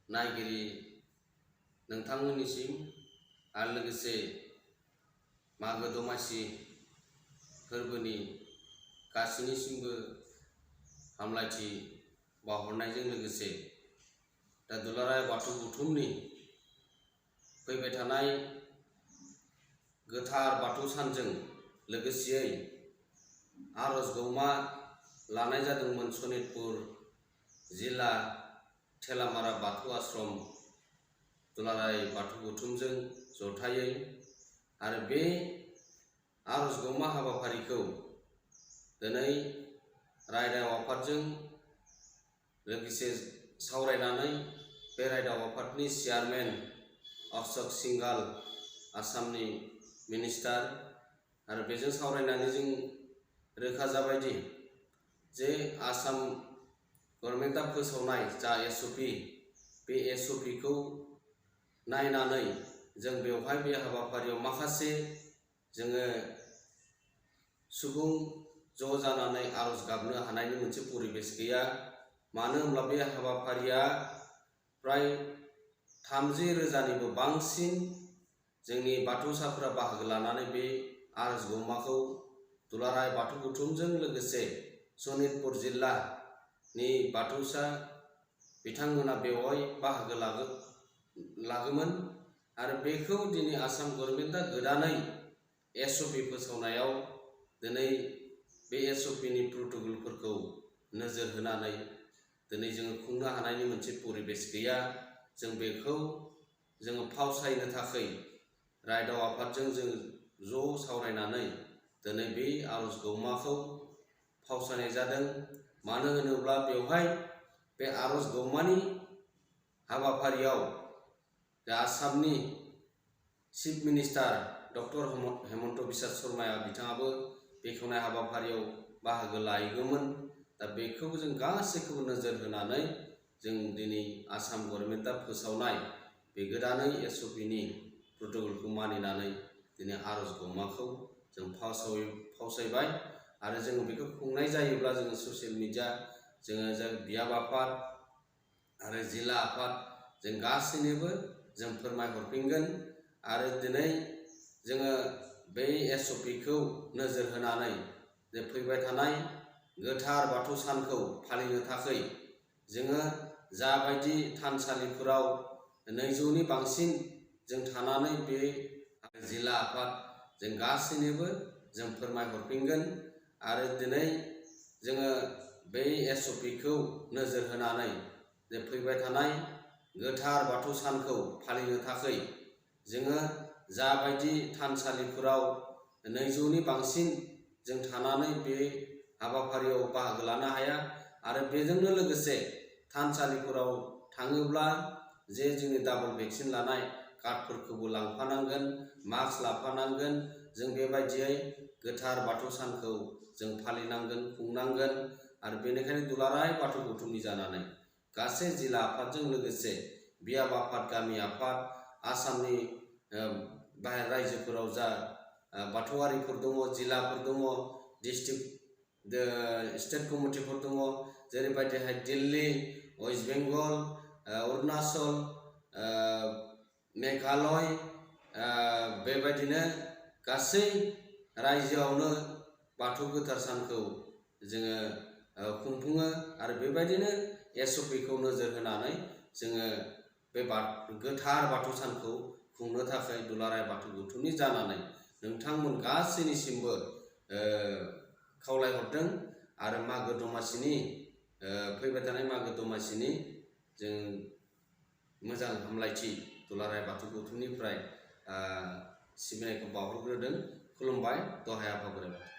नायगिरि नोंथांमोननिसिम आरो लोगोसे मागो दमासि फोरबोनि गासैनिसिमबो हामलायथि बावहरनायजों लोगोसे दा दुलाराय बाथौ गौथुमनि फैबाय थानाय गोथार बाथौ सानजों लोगोसेयै आरज गौमा लानाय जादोंमोन सनितपुर जिल्ला थेलामारा बाथौ आश्रम दुलाराय बाथौ गौथुमजों जथायै आरो बे आरज गौमा हाबाफारिखौ दिनै रायदाव आफादजों लोगोसे सावरायनानै बे रायदाव आफादनि चेयारमेन अशोक सिंघाल आसामनि मिनिस्टार आरो बेजों सावरायनानै जों रोखा जाबायदि जे आसाम गभर्नमेन्टआ फोसावनाय जा एसअपि बे एसअपिखौ नायनानै जों बेवहाय बे हाबाफारियाव माखासे जोङो सुबुं ज' जानानै आरज गाबनो हानायनि मोनसे परिबेस गैया। मानो होनब्ला बे हाबाफारिया प्राय 30,000निबो बांसिन जोंनि बाथौसाफोरा बाहागो लानानै बे आरज गौमाखौ दुलाराय बाथौ गौथुमजों लोगोसे सनितपुर जिल्लानि बाथौसा बिथांमोना बेवहाय बाहागो लागोमोन आरो बेखौ दिनै आसाम गभर्नमेन्टआ गोदानै एसअपि फोसावनायाव दिनै बे एसअपिनि प्रट'कलफोरखौ नोजोर होनानै दिनै जोङो खुंनो हानायनि मोनसे परिबेस गैया। जों बेखौ जोङो फावसायनो थाखाय रायदाव आफादजों जों ज' सावरायनानै दिनै बे आरज गौमाखौ फावसायनाय जादों। मानो होनोब्ला बेवहाय बे आरज गौमानि हाबाफारियाव आसामनि chief minister doctor Hemanta Biswa शर्माया बिथाङाबो बेखेवनाय हाबाफारियाव बाहागो लाहैगौमोन। दा बेखौबो जों गासैखौबो नोजोर होनानै जों दिनै आसाम गभर्नमेन्टआ फोसावनाय बे गोदानै एसअपिनि प्रट'कलखौ मानिनानै दिनै आरज गौमाखौ जों फावसायबाय आरो जों बेखौ खुंनाय जायोब्ला जोङो ससियेल मिडिया जोङो बियाब आफाद आरो जिल्ला आफाद जों गासैनोबो जों फोरमायहरफिनगोन आरो दिनै जोङो बे एसअपिखौ नोजोर होनानै जे फैबाय थानाय गोथार बाथौ सानखौ फालिनो थाखाय जोङो जाबायदि थानसालिफोराव 200नि बांसिन जों थानानै बे जिल्ला आफाद जों गासैनोबो जों फोरमायहरफिनगोन आरो दिनै जोङो बे एसअपिखौ नोजोर होनानै जे फैबाय थानाय गोथार बाथौ सानखौ फालिनो थाखाय जोङो जाबायदि थानसालिफोराव 200नि बांसिन जों थानानै बे हाबाफारियाव बाहागो लानो हाया आरो बेजोंनो लोगोसे थानसालिफोराव थाङोब्ला जे जोंनि डाबल भेक्सिन लानाय कार्डफोरखौबो लांफानांगोन, मास्क लाफानांगोन। जों बेबायदियै गोथार बाथौ सानखौ जों फालिनांगोन, खुंनांगोन आरो बेनिखायनो दुलाराय बाथौ गौथुमनि जानानै गासै जिल्ला आफादजों लोगोसे बियाब आफाद, गामि आफाद, आसामनि बाहेर रायजोफोराव जा बाथौआरिफोर दङ, जिल्लाफोर दङ, डिस्ट्रिक्ट स्टेट कमिटिफोर दङ, जेरैबायदिहाय दिल्ली, वेस्ट बेंगल, अरुणाचल, मेघालय, बेबायदिनो गासै रायजोआवनो बाथौ गोथार सानखौ जोङो खुंफुङो आरो बेबायदिनो एसअपिखौ नोजोर होनानै जोङो बे गोथार बाथौ सानखौ खुंनो थाखाय दुलाराय बाथौ गौथुमनि जानानै नोंथांमोन गासैनिसिमबो खावलायहरदों आरो मागो दमासिनि फैबाय थानाय मागो दमासिनि जों मोजां हामलायथि दुलाराय बाथौ गौथुमनिफ्राय सिबिनायखौ बावहरग्रोदों। खुलुमबाय। दहाय आफा बोराइ बाथौ।